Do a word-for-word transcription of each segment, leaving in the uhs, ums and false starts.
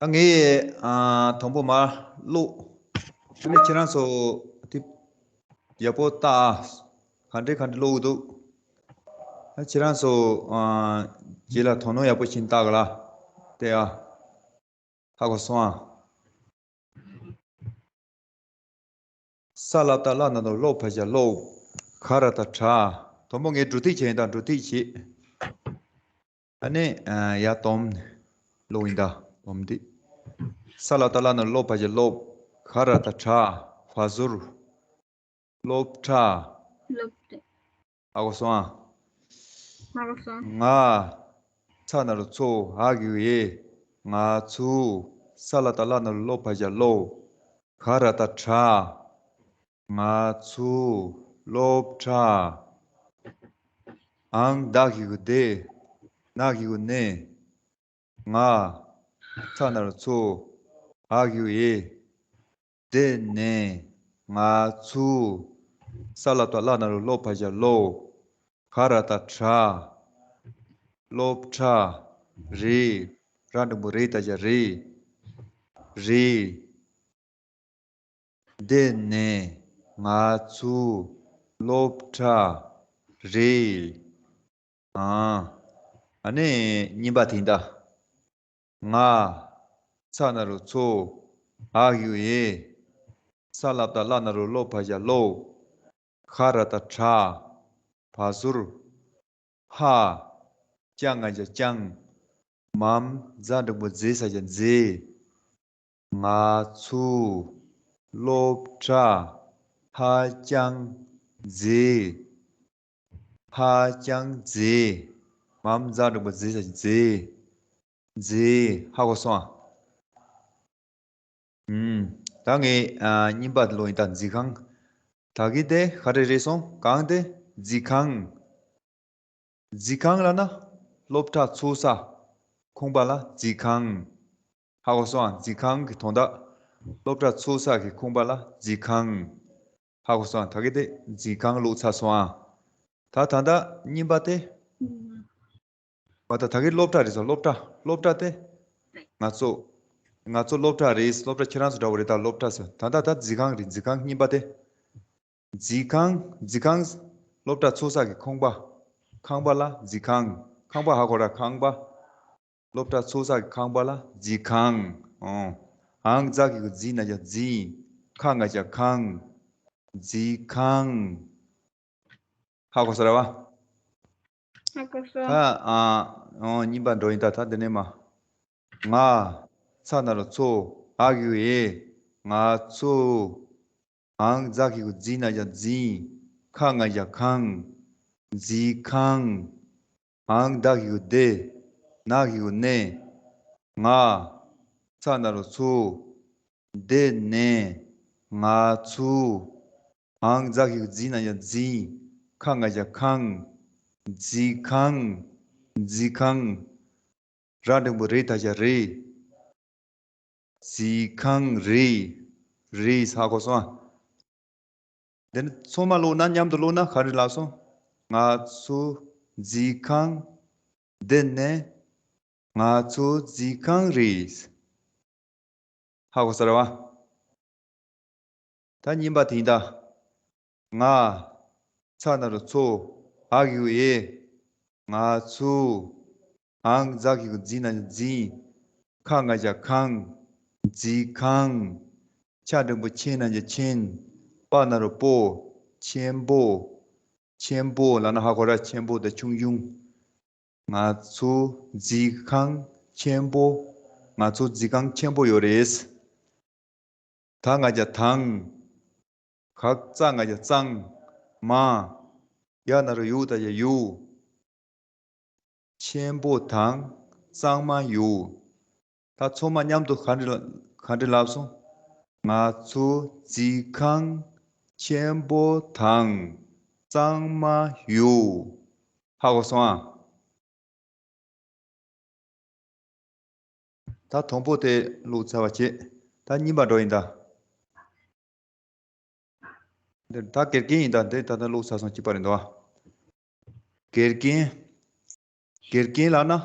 ད་ངས་ཨ་དང་པོ་མར་ཀློག །ཨ་ནི་ཁྱེད་རང་ཚོ་དེ་ཡག་པོ་ལྟ་ཨ། ག་འདྲས་ག་འདྲས་ཀློག་གི་འདུག །ཨ་ཁྱེད་རང་ཚོ་ཨ་རྗེས་ལ་དོ་སྣང་ཡག་པོ་བྱས་ནས་ལྟ་ག་ལ། དེ་ཨ། ཧ་གོ་སོང་ཨ། ས་ལ་བཏགས་སླ་ན་རོ་སློ་ཕ་བཞག་སློབ། ག་ར་བཏགས་གྲ། དང་པོ་ངས་འབྲུ་ཐིག་བྱས་ཡིན་ད་འབྲུ་ཐིག་བྱས། ཨ་ནི་ཡ་སྡོམ་ཀློག་ཡིན་ད་སྡོམ་འདི། ས་ལ་བཏགས་སླ་ན་རོ་སློ་ཕ་བཞག་སློབ། ག་ར་བཏགས་གྲ། བ་ཟུར། སློབ་གྲྭ། སློབ་གྲྭ། ཧ་གོ་སོང་ཨ། ཧ་གོ་སོང་། ང་། ཚ་ན་རོ་ཚོ། འ་གི་གུ་འེ། ང་ཚོ། ས་ལ་བཏགས་སླ་ན་རོ་སློ་ཕ་བཞག་སློབ། ག་ར་བཏགས་གྲ། ང་ཚོ། སློབ་གྲྭ། འ་ད་གི་གུ་འདི། ན་གི་གུ་ནི། ང་། ཚ་ན་རོ་ཚོ། འ་གི་གུ་འེ། འདི་ནས། ང་ཚོ། ས་ལ་བཏགས་སླ་ན་རོ་སློ་ཕ་བཞག་སློབ། ག་ར་བཏགས་གྲ། སློབ་གྲྭ། རེད། ར་འགྲེང་བུ་རེད་ད་བཞག་རེད། རེད། འདི་ནས། ང་ཚོ། སློབ་གྲྭ། རེད། ཨ། ཨ་ནི་གཉིས་པ་དེ་ད། ང་། ཚ་ན་རོ་ཚོ། འ་གི་གུ་འེ། ས་ལ་བཏགས་སླ་ན་རོ་སློ་ཕ་བཞག་སློབ། ག་ར་བཏགས་གྲ། བ་ཟུར། ཧ། ཅ་ང་བཞག་ཅང་། མ་འམ་ཛ་འགྲེང་བུ་ཛེ་ས་བཞག་ཛེ། ང་ཚོ། སློབ་གྲྭ། ཧ་ཅང་ཛེ། ཧ་ཅང་ཛེ། མ་འམ་ཛ་འགྲེང་བུ་ཛེ་ས་ཛེ། ཛེ། ཧ་གོ་སོང་ཨ། ཨུམ། ད་ངས་ཨ་གཉིས་པ་ཀློག་ཡིན་ད་རྫིས་ཁང་། ད་གི་དེ་ག་རེ་རེད་སོང་གང་དེ་རྫིས་ཁང་། རྫིས་ཁང་ལབ་ན་སློབ་གྲྭ་ཚུགས་ས། ཁང་པ་ལ་རྫིས་ཁང་། ཧ་གོ་སོང་ཨ། རྫིས་ཁང་གི་དོན་དག་སློབ་གྲྭ་ཚུགས་ས་གི་ཁང་པ་ལ་རྫིས་ཁང་། ཧ་གོ་སོང་ཨ། ད་གི་དེ་རྫིས་ཁང་ཀློག་ཚར་སོང་ཨ། ད་ད་ལྟ་གཉིས་པ་དེ། མ་ད་ད་གི་སློབ་གྲྭ་རེད་ཟེར། སློབ་གྲྭ། སློབ་གྲྭ་དེ། ང་ཚོ། ང་ཚོ་སློབ་གྲྭ་རེད། སློབ་གྲྭ་ཁྱེད་རང་ཚོ་འདྲ་བོ་རེད་ད་སློབ་གྲྭ་ཟེར། ད་ད་ད་རྫིས་ཁང་རེད། རྫིས་ཁང་གཉིས་པ་དེ། རྫིས་ཁང་། རྫིས་ཁང་། སློབ་གྲྭ་ཚུགས་ས་གི་ཁང་པ། ཁང་པ་ལ་རྫིས་ཁང་། ཁང་པ་ཧ་གོ་ར་ཁང་པ། སློབ་གྲྭ་ཚུགས་ས་གི་ཁང་པ་ལ་རྫིས་ཁང་། ཨོ། འང་ཛ་གི་གུ་རྫི་ན་བཞག་རྫིས། ཁ་ང་བཞག་ཁང་། རྫིས་ཁང་། ཧ་གོ་སོང་ར་བ། ཧ་གོ་སོང་། ད་ཨ་ཨོ་གཉིས་པ་འགྲོ་ཡིན་ད། ད་འདི་ནས་མ། ང་། ཚ་ན་རོ་ཚོ། འ་གི་གུ་འེ། ང་ཚོ། འང་ཛ་གི་གུ་རྫི་ན་བཞག་རྫིས། ཁ་ང་བཞག་ཁང་། རྫིས་ཁང་། འང་ད་གི་གུ་འདི། ན་གི་གུ་ནི། ང་། ཚ་ན་རོ་ཚོ། འདི་ནས། ང་ཚོ། འང་ཛ་གི་གུ་རྫི་ན་བཞག་རྫིས། ཁ་ང་བཞག་ཁང་། རྫིས་ཁང་། རྫིས་ཁང་། ར་འགྲེང་བུ་རེད་ད་བཞག་རེད། རྫིས་ཁང་རེད། རེད། ཧ་གོ་སོང་ཨ། འདི་ནི་ཚང་མ་ཀློག་ན་མཉམ་དུ་ཀློག་ན་ག་རེ་ལབ་སོང་། ང་ཚོ་རྫིས་ཁང་། འདི་ནས། ང་ཚོ་རྫིས་ཁང་རེད། ཧ་གོ་སོང་ར་བ། ད་གཉིས་པ་དེ་ཡིན་ད། ང་། ཚ་ན་རོ་ཚོ། འ་གི་གུ་འེ། ང་ཚོ། འང་ཛ་གི་གུ་རྫི་ན་བཞག་རྫིས། ཁ་ང་བཞག་ཁང་། རྫིས་ཁང་། ཆ་འགྲེང་བུ་ཆེ་ན་བཞག་ཆེན། པ་ན་རོ་པོ། ཆེན་པོ། ཆེན་པོ་ལབ་ན་ཧ་གོ་ར། ཆེན་པོ་དང་ཆུང་ཆུང་། ང་ཚོ་རྫིས་ཁང་ཆེན་པོ། ང་ཚོ་རྫིས་ཁང་ཆེན་པོ་ཡོད་རེད། ད་ང་བཞག་དང་། ག་ཙ་ང་བཞག་གཙང་། མ། ཡ་ན་རོ་ཡུ་ད་བཞག་ཡུ། ཆེན་པོ་དང་གཙང་མ་ཡོད། ད་ཚང་མ་མཉམ་དུ་ག་འདྲ་ག་འདྲ་ལབ་སོང་། ང་ཚོ་རྫིས་ཁང་ཆེན་པོ་དང་གཙང་མ་ཡོད། ཧ་གོ་སོང་ཨ། ད་དང་པོ་དེ་ཀློག་ཚར་བ་བྱས། ད་གཉིས་པ་འགྲོ་ཡིན་ད། འདི་ད་དགེ་རྒན་ཡིན་ད། འདི་ད་ལྟ་ཀློག་ཚར་སོང་། གཅིག་པ་རེད་འདུག་ཨ། དགེ་རྒན། དགེ་རྒན་ལབ་ན་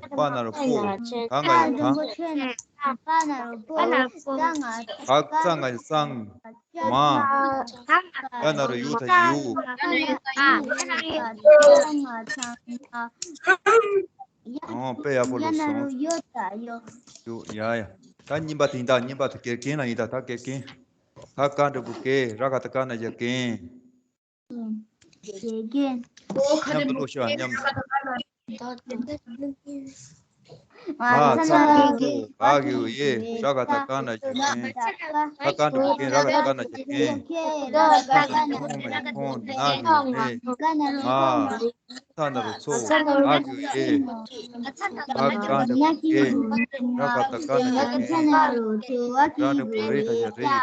ཆེན། པ་ན་རོ་པོ། ག་ང་ཡ་གང་། པ་ན་རོ་པོ། ག་ཙ་ང་ཡ་གཙང་། མ། ཡ་ན་རོ་ཡུ་ད་ཡུག། ཨོ་དཔེ་ཡག་པོ་ལོས་སོང་། ཡུ། ཡ་ཡ། ད་གཉིས་པ་དེ་ཡིན། ད་གཉིས་པ་དེ་ག་གན་ལ་ཡིན། ད་ད་ག་གན། ག་ག་འགྲེང་བུ་གེ། ར་ག་བཏགས་རྐ་ན་རྒྱ་གན། གན། མཉམ་དུ་ཀློག་ཤོག་ཨ། མཉམ་དུ། ང་ཚ་ན་རོ་གོ། ག་གི་གུ་གེ། ར་ག་བཏགས་རྐ་ན་རྒྱ་རྐན། ག་ག་འགྲེང་བུ་གན། ར་ག་བཏགས་རྐ་ན་རྒྱ་རྐན། ཁོ་ན་གི་ཁོ། ན་གི་ནས། མ། ཚ་ན་རོ་ཚོ། འ་གི་འོ་འོད། ག་ག་འགྲེང་བུ་གེ། ར་ག་བཏགས་རྐ་ན་རྒྱ་རྐན། ར་འགྲེང་བུ་རེ་ད་རྒྱ་རེད།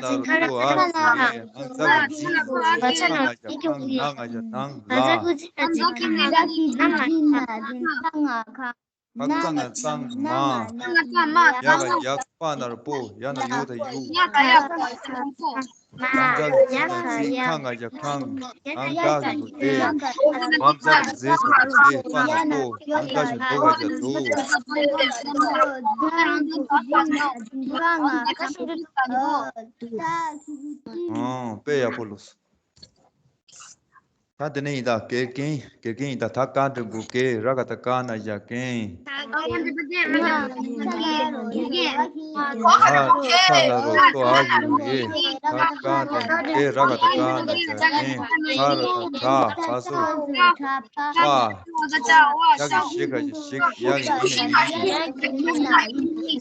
ན་རོ་ཏོ་འ་ཞུ་ཡིན། ཨང་ཙ་གི་ཙི་ཁ་ང་ཡ་ཁང་། ན་ང་ཡ་ནང་ལ། ཁ་ཙ་ང་ཙང་མ། ཡ་ག་ཡ་པ་ན་རོ་པོ། ཡ་ན་ཡོ་ད་ཡུ། ཡ་ག་ཡ་པ་ན་རོ་པོ། ཡ་ག་ཡ་པ་ན་རོ་པོ། ཁ་ང་ཡ་ཁང་། ཨང་ད་གི་གུ་ཏེ། མ་ཙ་གི་ཛེ་ཟེར་གི་ཛེ། པ་ན་པོ། ཨང་ད་གི་དོ་ག་ཡ་དོ། ཨང་དཔེ་ཡག་པོ་ལོས། ད་དེ་ནས་ཡིན་ད། གེ་རྒན། གེ་རྒན་ཡིན་ད། ད་ཀ་འབྲི་དགོས། གེ་ར་ག་ད་ཀ་ན་ཡ་རྒན། ད་ཁ་ན་རོ་ཏོ་འ་ཞུ་ཡིན། ད་ཀ་འབྲི་དགོས། གེ་ར་ག་ད་ཀ་ན་ཡ་རྒན། ཁ་ར་ད་ཁྲ། ཕ་སོ་པ། ཡ་གི་ཞེ་ག་ཞིག་ཡ་གི་ཡིན་ན་ཡིན་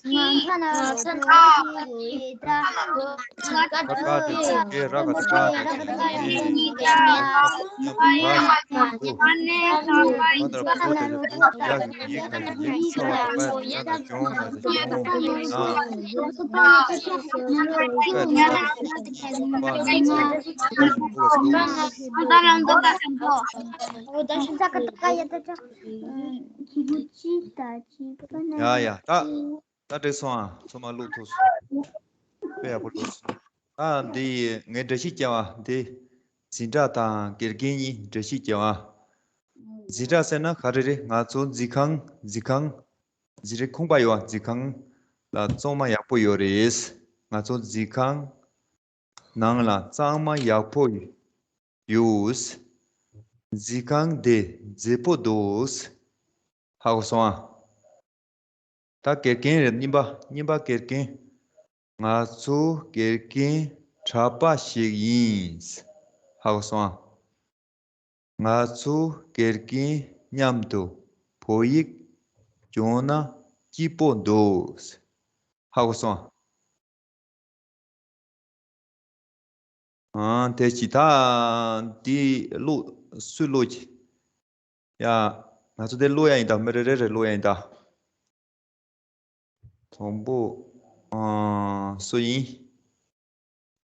གི། ཀ་ཀ་ཏི་ཀེ་ར་ག་ཏི་ཀ་ཏི་ཀེ། ཡ་ཡ། ད་ད་འགྲིག་སོང་ཨ། ཚང་མ་བླུགས་ཐུབ་སོང་། དཔེ་ཡག་པོ་བླུགས་སོང་། ད་འདི་ངས་འགྲེལ་བཤད་རྒྱབ་པ་འདི། འཛིན་གྲྭ་དང་དགེ་རྒན་གཉིས་འགྲེལ་བཤད་རྒྱབ་པ། འཛིན་གྲྭ་ཟེར་ན་ག་རེ་རེད། ང་ཚོ་འཛིན་ཁང་། འཛིན་ཁང་། འཛིན་གྲྭའི་ཁང་པ་ཡོད་པ། འཛིན་ཁང་ལ་གཙང་མ་ཡག་པོ་ཡོད་རེད། ང་ཚོ་འཛིན་ཁང་ནང་ལ་གཙང་མ་ཡག་པོ་ཡོད། འཛིན་ཁང་དེ་མཛེས་པོ་འདུག། ཧ་གོ་སོང་ཨ། ད་དགེ་རྒན་རེད། གཉིས་པ། གཉིས་པ་དགེ་རྒན། ང་ཚོ་དགེ་རྒན་གྲྭ་པ་ཞིག་ཡིན། ཧ་གོ་སོང་ཨ། ང་ཚོ་དགེ་རྒན་མཉམ་དུ་བོད་ཡིག་སྦྱོང་ན་སྐྱིད་པོ་འདུག། ཧ་གོ་སོང་ཨ། ཨང་། དེ་ཅི་ད་འདི་བླུགས། སུས་བླུགས་ཀྱི། ཡ། ང་ཚོ་དེ་བླུགས་ཡ་ཡིན་ད། མི་རེ་རེ་རེ་བླུགས་ཡ་ཡིན་ད། དང་པོ། ཨང་། སུ་ཡིན།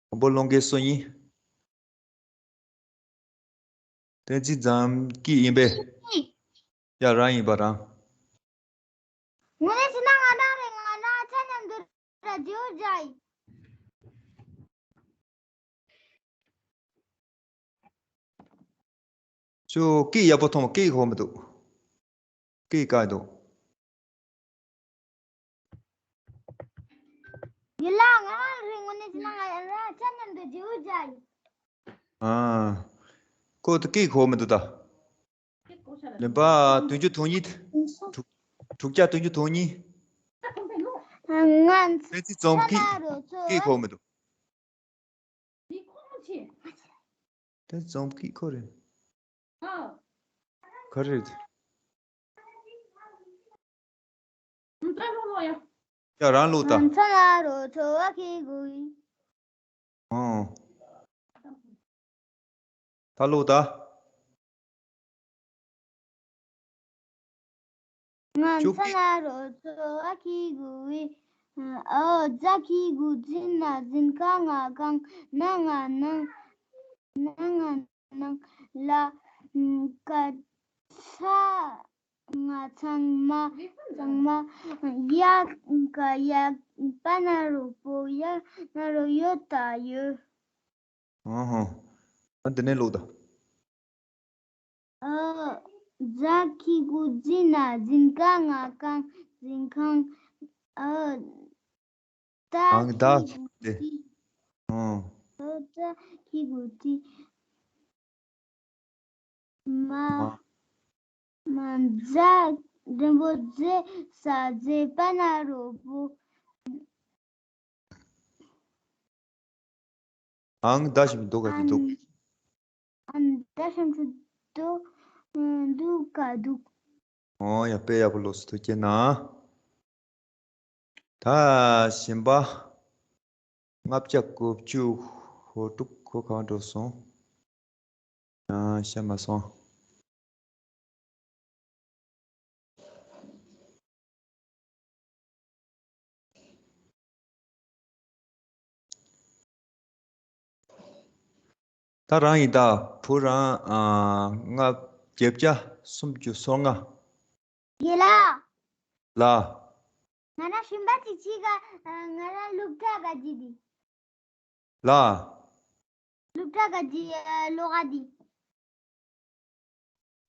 དང་པོ་བླུགས་མཁན་སུ་ཡིན། བསྟན་འཛིན་ཙམ་སྐྱིད་ཡིན་པས། ཡ། རང་ཡིན་པ་རང་། དངོས་གནས་བྱས་ན་ང་རང་རེད། ང་རང་ཆ་མཉམ་དུ་ར་ཇིའུ་ཇའི། ཁྱོད་སྐད་ཡག་པོ་ཐོངས། སྐད་གོ་མི་འདུག། སྐད་ག་འདུག། ཡིན་ལ་ང་རང་རེད། དངོས་གནས་བྱས་ན་ང་རང་ཆ་མཉམ་དུ་ཇིའུ་ཇའི། ཨ། ཁོ་ད་སྐད་གོ་མི་འདུག་ད། ལན་པ་བདུན་ཅུ་དོན་གཉིས། དྲུག་དྲུག་བརྒྱ་བདུན་ཅུ་དོན་གཉིས། ང་ཚོ་ཚེ་རྩི་རྩོམ་སྐྱིད་སྐད་གོ་མི་འདུག། དེ་རྩོམ་སྐྱིད་ཁོ་རེད། ག་རེ་རེད། ཡ། རང་བླུགས་ད། ང་ཚོ་ལ་རོ་ཚོ་བ་ཁེ་གུ་ཡི། ཨོ། ད་བླུགས་ད། ང་ཚོ་ལ་རོ་ཚོ་བ་ཁེ་གུ་ཡི། ཨོ་ཛ་ཁེ་གུ་ཛི་ན་ཛིན་ཁ་ང་ཁང་། ན་ང་ནང་། ན་ང་ནང་། ལ་ཀ་ཚ། ང་ཚང་མ། ཚང་མ། ཡ་ག་ཡ་པ་ན་རོ་པོ། ཡ་ན་རོ་ཡོ་ད་ཡོད། ཨ་ཧ། ཨ་འདི་ནས་ཀློག་དང་། ཨ། ཛ་ཁེ་གུ་ཛི་ན་ཛིན་ཀ་ང་ཀང་། འཛིན་ཁང་། ཨ། ད་ཨང་ད་ཁྱི་དེ། གུ་ཏི། ཨང་། ཨ། ད་ཁྱི་གུ་ཏི། མ། མ། མ་ཛ་འགྲེང་བུ་ཛེ་ས་ཛེ་པ་ན་རོ་པོ། ཨང་ད་ཞིམ་འདུག་ག་འདུག་ཨང་ད་ཞིམ་འདུག་འདུག་ག་འདུག་ཨོ་ཡ། དཔེ་ཡག་པོ་ལོས་སོ། ཐུགས་རྗེ་ཆེ་གནང་། ད་གཞན་པ། ལྔ་བརྒྱ་དགུ་བཅུ། ཧོ་ཀྲུག་ཁོ་གང་འགྲོ་སོང་། ཨ། ཤ་མ་སོང་། ད་རང་ཡིན་ད། བུ་རང་། ཨ། ལྔ་བརྒྱད་བརྒྱ་སུམ་ཅུ་སོ་ལྔ། ཡེ་ལ། ལ། ང་རང་ཞིམ་པ་ཅིག་ཅིག་ག་ང་རང་སློབ་གྲྭ་ག་ཅི་དི། ལ། སློབ་གྲྭ་ག་ཅི་ལོ་ག་དི།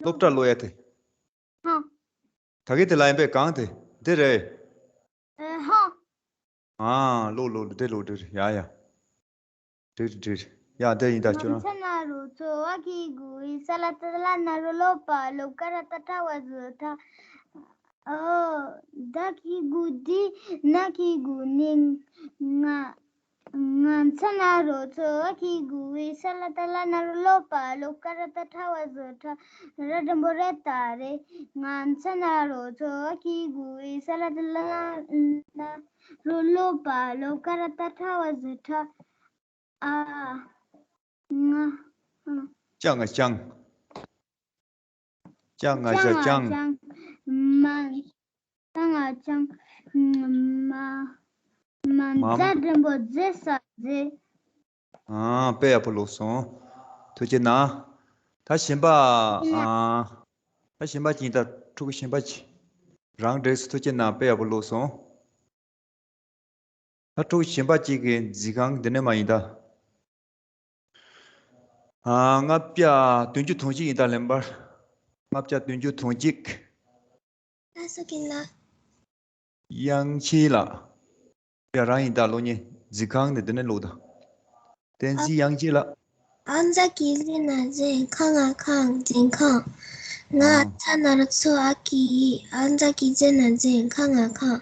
སློབ་གྲྭ་ལོ་ཡ་དེ། ཧ། ད་གི་དེ་ལ་ཡིན་པས་གང་དེ། དེ་རེད། ཨ། ཧ། ཨ། ལོ་ལོ་ལོ་དེ་ལོ་དེ་རེད། ཡ་ཡ། འགྲིག་འགྲིག་ཡ། དེ་ཡིན་ད་ཁྱོད་རང་། ང་ཚ་ན་རོ་ཚོ་ཨ་ཁི་གུ་ཨི་ས་ལ་ཏ་ལ་ན་རོ་ལོ་པ་ལོ་ཀ་ར་ཏ་ཁྲ་བ་ཟུ་ཐ། ཨོ། ད་ཁི་གུ་དི་ན་ཁི་གུ་ནི་ང་། ང་ཚ་ན་རོ་ཚོ་ཨ་ཁི་གུ་ཨི་ས་ལ་ཏ་ལ་ན་རོ་ལོ་པ་ལོ་ཀ་ར་ཏ་ཁྲ་བ་ཟུ་ཐ། ར་འགྲེང་བུ་རེ་ད་རེ། ང་ཚ་ན་རོ་ཚོ་ཨ་ཁི་གུ་ཨི་ས་ལ་ཏ་ལ་ན། རོ་ལོ་པ་ལོ་ཀ་ར་ཏ་ཁྲ་བ་ཟུ་ཁྲ། ཨ། ང་། ཨ། ཅ་ང་ཅང་། ཅ་ང་ཅ་ཅང་། ཅང་། མ། ཅ་ང་ཅང་། མ། མ་མ། ཛ་འགྲེང་བུ་ཛེ་ས་ཛེ། ཨ། དཔེ་ཡག་པོ་ལོས་སོང་། ཐུགས་རྗེ་གནང་། ད་གཞན་པ། ཨ། ད་གཞན་པ་ཅིག་ད་ཕྲུ་གུ་གཞན་པ་ཅིག་རང་འགྲིགས་སོང་། ཐུགས་རྗེ་གནང་། དཔེ་ཡག་པོ་ལོས་སོང་། ད་ཕྲུ་གུ་གཞན་པ་གཅིག་གིས་འཛིན་ཁང་འདི་ནས་མ་ཡིན་ད། ཨ། ལྔ་བརྒྱ་བདུན་ཅུ་དོན་གཅིག་ཡིན་ད་ལན་པར། ལྔ་བརྒྱ་བདུན་ཅུ་དོན་གཅིག་ད་སུ་གིན་ལ། དབྱངས་ཅན་ལགས། ཡ། རང་ཡིན་ད། ལོ་ཉེ་འཛིན་ཁང་ནས་འདི་ནས་ལོ་ད། བསྟན་འཛིན་དབྱངས་ཅན་ལགས། ཨ་ཛ་གི་ཛི་ན་ཛི་ཁ་ང་ཁང་འཛིན་ཁང་། ང་ཚ་ན་རོ་ཚོ་ཨ་ཁི་ཡི། ཨ་ཛ་གི་ཛི་ན་ཛི་ཁ་ང་ཁང་།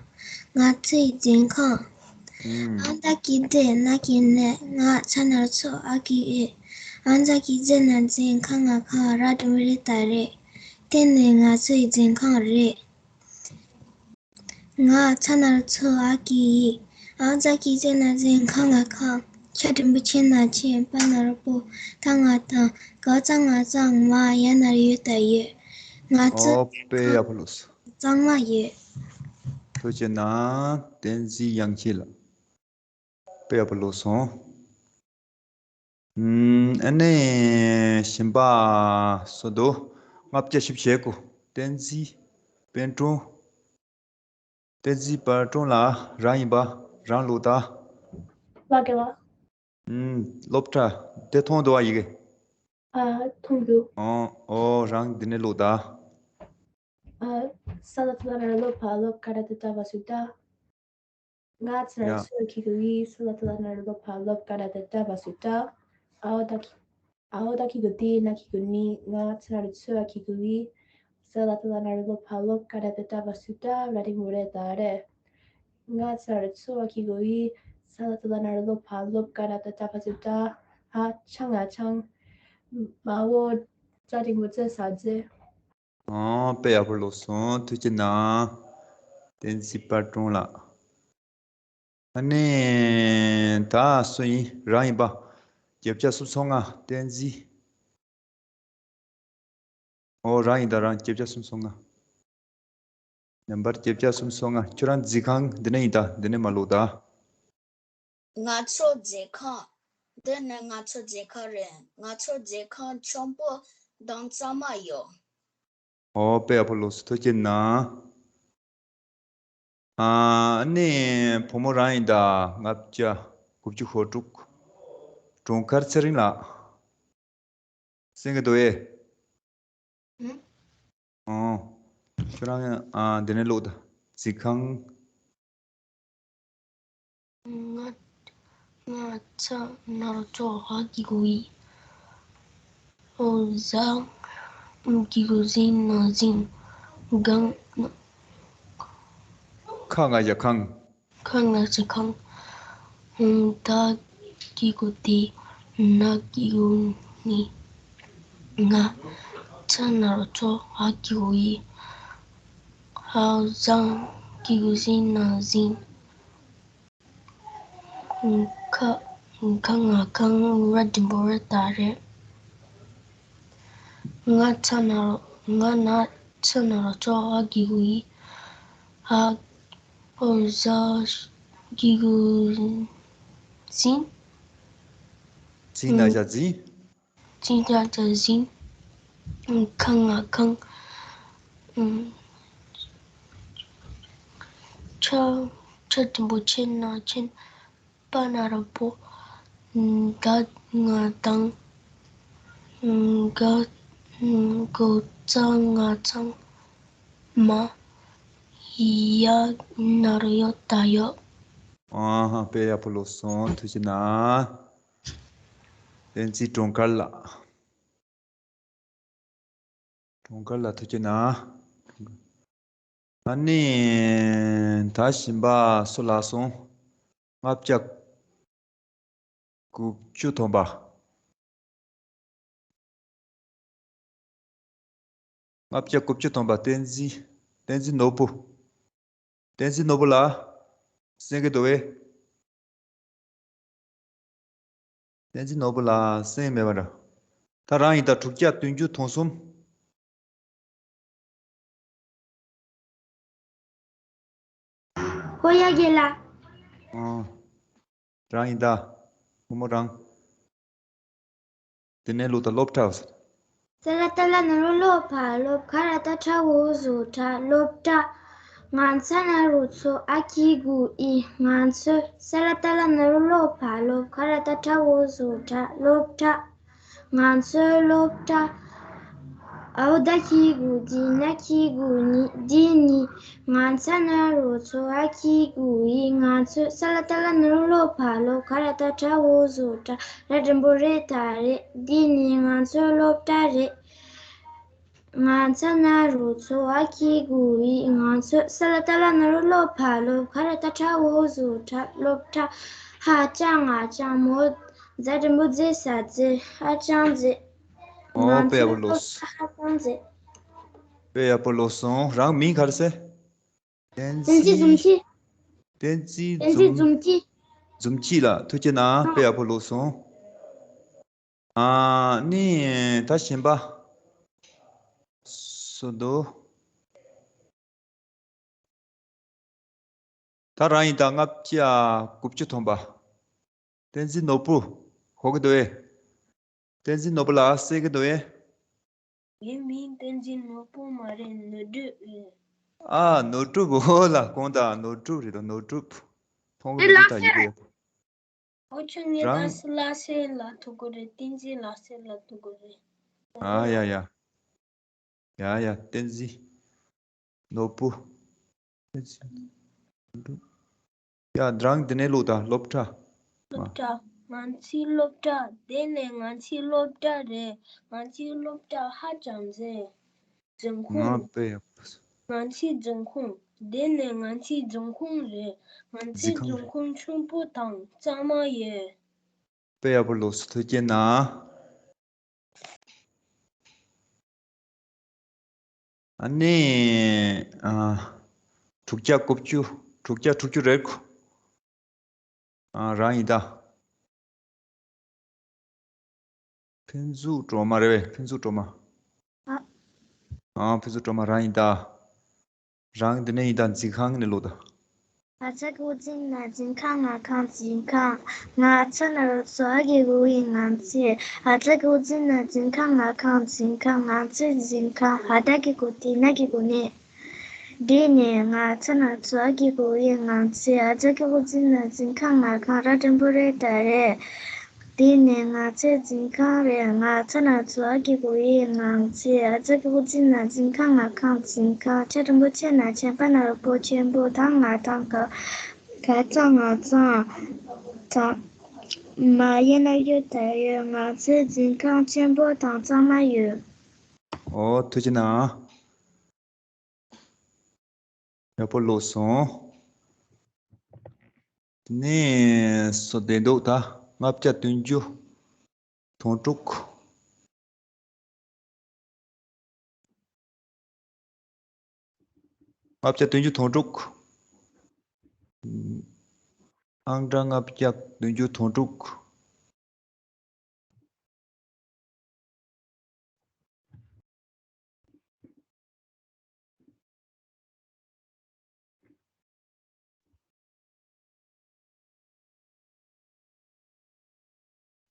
ང་ཚོའི་འཛིན་ཁང་། ཨ་ཛ་གི་ཛི་ན་གི་ནི་ང་ཚ་ན་རོ་ཚོ་ཨ་ཁི་ཡི། ཨ་ཛ་གི་ཛི་ན་ཛི་ཁ་ང་ཁང་། ར་འགྲེང་བུ་རེ་ད་རེ། དེ་ནི་ང་ཚོའི་འཛིན་ཁང་རེད། ང་ཚ་ན་རོ་ཚོ་ཨ་ཁི་ཡི། ཨ་ཛ་གི་ཛི་ན་ཛི་ཁ་ང་ཁང་། ཆ་འགྲེང་བུ་ཆེ་ན་ཆེན། པ་ན་རོ་པོ། ད་ང་དང་། ག་ཙ་ང་གཙང་། མ་ཡ་ན་རོ་ཡོ་ད་ཡོད། ང་ཚོ། ཨོ། དཔེ་ཡག་པོ་ལོས་སོང་། གཙང་མ་ཡོད། ཐུགས་རྗེ་གནང་། བསྟན་འཛིན་དབྱངས་ཅན་ལགས། དཔེ་ཡག་པོ་ལོས་སོང་། ཨ་ནི་གཞན་པ་སུ་འདུག་ལྔ་བརྒྱ་བཞི་བཅུ་ཞེ་དགུ། བསྟན་འཛིན་པད་སྒྲོན། བསྟན་འཛིན་པད་སྒྲོན་ལགས། རང་ཡིན་པ། རང་ལོ་ད། ལགས་ཀྱི་ལགས། ཨུམ། སློབ་གྲྭ་དེ་མཐོང་འདུག་པ། ཡི་གེ། ཨ། མཐོང་འདུག་ཨོ། ཨོ། རང་འདི་ནས་ལོ་ད། ཨ། ས་ལ་ཏ་ལ་ན་རོ་ལོ་ཕ་ལོ་ཀ་ར་ཏ་ཏ་བ་སུ་ཏ། ང་ཚ་ན་རོ་ཚོ་ཨ་ཁི་གུ་ཨི། ས་ལ་ཏ་ལ་ན་རོ་ལོ་ཕ་ལོ་ཀ་ར་ཏ་ཏ་བ་སུ་ཏ། ཨའོ་ད་ཁི། ཨའོ་ད་ཁི་གུ་ཏི། ན་ཁི་གུ་ནི། ང་ཚ་ན་རོ་ཚོ་ཨ་ཁི་གུ་ཨི། ས་ལ་ཏ་ལ་ན་རོ་ལོ་ཕ་ལོ་ཀ་ར་ཏ་ཏ་བ་སུ་ཏ། ར་འགྲེང་བུ་རེ་ད་རེ། ང་ཚ་ན་རོ་ཚོ་ཨ་ཁི་གུ་ཨི། ས་ལ་ཏ་ལ་ན་རོ་ལོ་ཕ་ལོ་ཀ་ར་ཏ་ཏ་བ་སུ་ཏ། ཧ། ཆ་ང་ཆང་། མ་འོ། ཛ་འགྲེང་བུ་ཛེ་ས་ཛེ། ཨོ། དཔེ་ཡག་པོ་ལོས་སོང་། ཐུགས་རྗེ་གནང་། བསྟན་འཛིན་པད་སྒྲོན་ལགས། ཨ་ནི་ད་སུ་ཡིན། རང་ཡིན་པ། བརྒྱད་བརྒྱ་སུམ་ཅུ་སོ་ལྔ། བསྟན་འཛིན། ཨོ། རང་ཡིན་ད། རང་བརྒྱད་བརྒྱ་སུམ་ཅུ་སོ་ལྔ། ནམ་བར་བརྒྱད་བརྒྱ་སུམ་ཅུ་སོ་ལྔ། ཁྱོད་རང་འཛིན་ཁང་འདི་ནས་ཡིན་ད། འདི་ནས་མ་ལོ་ད། ང་ཚོ་འཛིན་ཁང་། འདི་ནི་ང་ཚོ་འཛིན་ཁང་རེད། ང་ཚོ་འཛིན་ཁང་ཆེན་པོ་དང་གཙང་མ་ཡོད། ཨོ། དཔེ་ཡག་པོ་ལོས་སོང་། ཐུགས་རྗེ་གནང་། ཨ་ནི་བུ་མོ་རང་ཡིན་ད། ལྔ་བརྒྱ་དགུ་བཅུ་གོ་དྲུག། སྒྲོལ་དཀར་ཚེ་རིང་ལགས། གསན་གྱི་འདུག་ཨེ། ཨང་། ཨོ། ཁྱོད་རང་། ཨ། འདི་ནས་ལོ་ད། རྫིང་ཁང་། ང་ང་ཚ་ན་རོ་ཙོ་འ་གི་གུ་འི། འོ་ཟ་གི་གུ་ཟི་ན་ཟིང་། གང་། ཁ་ང་བཞག་ཁང་། ཁ་ང་བཞག་ཁང་། ད་གི་གུ་དི། ན་གི་གུ་ནི། ང་ཚ་ན་རོ་ཙོ་འ་གི་གུ་འི། ཧ་ཟང་གི་གུ་ཟི་ན་ཟིང་། ཁ་ཁ་ང་ཁང་། ར་འགྲེང་བུ་རི་ད་རེད། ང་ཚ་ན་རོ་ང་ན་ཚ་ན་རོ་ཙོ་འ་གི་གུ་འི། ཧ་འོ་ཟ་གི་གུ་ཟིང་། ཟིང་ན་བཞག་ཟིང་། ཅི་ད་ད་ཟིང་། ཁ་ང་ཁང་། ཆ་ཆ་འགྲེང་བུ་ཆེ་ན་ཆེན། པ་ན་རོ་པོ། ད་ང་དང་། ག་གོ་ཙ་ང་ཚང་། མ་ཡ་ན་རོ་ཡོ་ད་ཡོ། ཨ་ཧ། དཔེ་ཡག་པོ་ལོས་སོང་། ཐུགས་རྗེ་གནང་། བསྟན་འཛིན་གྲོང་དཀར་ལགས། གྲོང་དཀར་ལགས་ཐུགས་རྗེ་གནང་། ཨ་ནི་ད་གཞན་པ་སུ་ལགས་སོང་། ལྔ་བརྒྱ་དགུ་བཅུ་ཐམ་པ། ལྔ་བརྒྱ་དགུ་བཅུ་ཐམ་པ། བསྟན་འཛིན། བསྟན་འཛིན་ནོར་བུ། བསྟན་འཛིན་ནོར་བུ་ལགས། གསན་གྱི་འདུག་པས། བསྟན་འཛིན་ནོར་བུ་ལགས་གསན་མེད་པ་འདྲ། ད་རང་ཡིན་ད། དྲུག་བརྒྱ་བདུན་ཅུ་དོན་གསུམ། ཧོ་ཡ་རྒན་ལགས། ཨང་། རང་ཡིན་ད། བུ་མོ་རང་། དེ་ནས་ལོ་ད་སློབ་གྲྭ། ས་ལ་ཏ་ལ་ན་རོ་ལོ་ཕ་ལོ། ཁ་ར་ཏ་ཁྲ་འོ་ཟོ་ཁྲ། སློབ་གྲྭ། ང་ཚ་ན་རོ་ཚོ་འ་གི་གུ་འི། ང་ཚོ། ས་ལ་ཏ་ལ་ན་རོ་ལོ་ཕ་ལོ། ཁ་ར་ཏ་ཁྲ་འོ་ཟོ་ཁྲ། སློབ་གྲྭ། ང་ཚོའི་སློབ་གྲྭ། འའོ་ད་གི་གུ་འདི། ན་གི་གུ་ནི། འདི་ནི། ང་ཚ་ན་རོ་ཚོ་འ་གི་གུ་འི། ང་ཚོའི། ས་ལ་ཏ་ལ་ན་རོ་ལོ་ཕ་ལོ། ཁ་ར་ཏ་ཁྲ་འོ་ཟོ་ཁྲ། ར་འགྲེང་བུ་རི་ད་རེད། འདི་ནི་ང་ཚོའི་སློབ་གྲྭ་རེད། ང་ཚ་ན་རོ་ཚོ་འ་གི་གུ་འི། ང་ཚོའི། ས་ལ་ཏ་ལ་ན་རོ་ལོ་ཕ་ལོ། ཁ་ར་ཏ་ཁྲ་འོ་ཟོ་ཁྲ། སློབ་གྲྭ། ཧ་ཅང་ང་ཅང་མོ། ཛ་འགྲེང་བུ་ཛེ་ས་ཛེ། ཧ་ཅང་ཛེ། ཨོ། ང་དཔེ་ཡག་པོ་ཚོའི་ལོས། སློབ་གྲྭ་ཧ་ཅང་ཛེ། དཔེ་ཡག་པོ་ལོས་སོང་། རང་མིང་ག་རེ་ཟེར། བསྟན་བསྟན་འཛིན་འཛིན། འཛུམ་སྐྱིད། བསྟན་འཛིན་བསྟན་འཛིན་འཛུམ། འཛུམ་སྐྱིད། འཛུམ་སྐྱིད་ལགས་ཐུགས་རྗེ་གནང་། དཔེ་ཡག་པོ་ལོས་སོང་། ཨ་ནི་ད་གཞན་པ་སུ་འདུག་ད་རང་ཡིན་ད། ལྔ་བརྒྱ་དགུ་བཅུ་ཐམ་པ། བསྟན་འཛིན་ནོར་བུ། གོ་གི་འདུག་པས། བསྟན་འཛིན་ནོར་བུ་ལགས་གསན་གྱི་འདུག་པས། ངའི་མིང་བསྟན་འཛིན་ནོར་བུ་མ་རེད། ནོར་སྒྲུབ་རེད། ཨ། ནོར་སྒྲུབ། འོ་ལགས། དགོངས་དག་ནོར་སྒྲུབ་རེད་ད། ནོར་སྒྲུབ། མཐོང་གི་འདུག་ད་ཡི་གེ་ཡག་པོ། འོ་ཁྱོད་ངའི་རང་ལག་སེ་ལག་སེ་ལབ་ཐུབ་ཀྱི་རེད། བསྟན་འཛིན་ལག་སེ་ལབ་ཐུབ་ཀྱི་རེད། ཨ་ཡ་ཡ། ཡ་ཡ། བསྟན་འཛིན་ནོར་བུ། བསྟན་འཛིན་ནོར་བུ། ཡ། རང་དེ་ནས་ལོ་ད། སློབ་གྲྭ། སློབ་གྲྭ། ང་ཚོའི་སློབ་གྲྭ། དེ་ནས་ང་ཚོའི་སློབ་གྲྭ་རེད། ང་ཚོའི་སློབ་གྲྭ་ཧ་ཅང་མཛེས། འཛིན་ཁོངས། ང་དཔེ་ཡག་པོ། ང་ཚོའི་འཛིན་ཁོངས། དེ་ནས་ང་ཚོའི་འཛིན་ཁོངས་རེད། ང་ཚོའི་འཛིན་ཁོངས་འཛིན་ཁོངས་ཆེན་པོ་དང་གཙང་མ་ཡོད། དཔེ་ཡག་པོ་ལོས་སོང་། ཐུགས་རྗེ་གནང་། ཨ་ནི། ཨ། དྲུག་བརྒྱ་དགུ་བཅུ། དྲུག་བརྒྱ་དྲུག་ཅུ་རེད་ཁོ། ཨ། རང་ཡིན་ད། ཕུན་ཚོགས་སྒྲོལ་མ་རེད་པས། ཕུན་ཚོགས་སྒྲོལ་མ། ཨ། ཨ། ཕུན་ཚོགས་སྒྲོལ་མ་རང་ཡིན་ད། རང་འདི་ནས་ཡིན་ད། འཛིན་ཁང་ནས་ལོ་ད། འ་ཚ་གི་གུ་འཛི་ན་འཛིན་ཁང་། ང་ཁང་འཛིན་ཁང་། ང་ཚ་ན་རོ་ཚོ་འ་གི་གུ་འི། ངང་ཚིག་འ་ཚ་གི་གུ་འཛི་ན་འཛིན་ཁང་། ང་ཁང་འཛིན་ཁང་། ངང་ཚིག་འཛིན་ཁང་། འ་ད་གི་གུ་འདི། ན་གི་གུ་ནི། འདི་ནི། ང་ཚ་ན་རོ་ཚོ་འ་གི་གུ་འི། ངང་ཚིག་འ་ཚ་གི་གུ་འཛི་ན་འཛིན་ཁང་། ང་ཁང་། ར་འགྲེང་བུ་རི་ད་རེད། ཡིན་ནས་ང་ཚོའི་འཛིན་ཁང་རེད། ང་ཚོ་ན་ཚོ་ཨ་ཀི་གུ་ཡི་ང་ཚེ་ཨ་ཙི་གི་ཧུ་ཙི་ན་འཛིན་ཁང་ང་ཁང་འཛིན་ཁང་ཆ་རིན་པོ་ཆེ་ན་ཆེན་པ་ན་རུ་པོ་ཆེན་པོ་དང་ང་དང་ག་ག་ཚང་ང་ཚང་དང་མ་ཡིན་ན་ཡོད་ད་ཡོད། ང་ཚོའི་འཛིན་ཁང་ཆེན་པོ་དང་གཙང་མ་ཡོད། ཨོ་ཐུགས་རྗེ་གནང་། ཡག་པོ་ཀློག་སོང་། དེ་ནས་སོ་བདེ་འདུག་ད་ལྔ་བརྒྱ་བདུན་ཅུ་དོན་དྲུག་ལྔ་བརྒྱ་བདུན་ཅུ་དོན་དྲུག་ཨང་གྲངས་ལྔ་བརྒྱ་བདུན་ཅུ་དོན་དྲུག་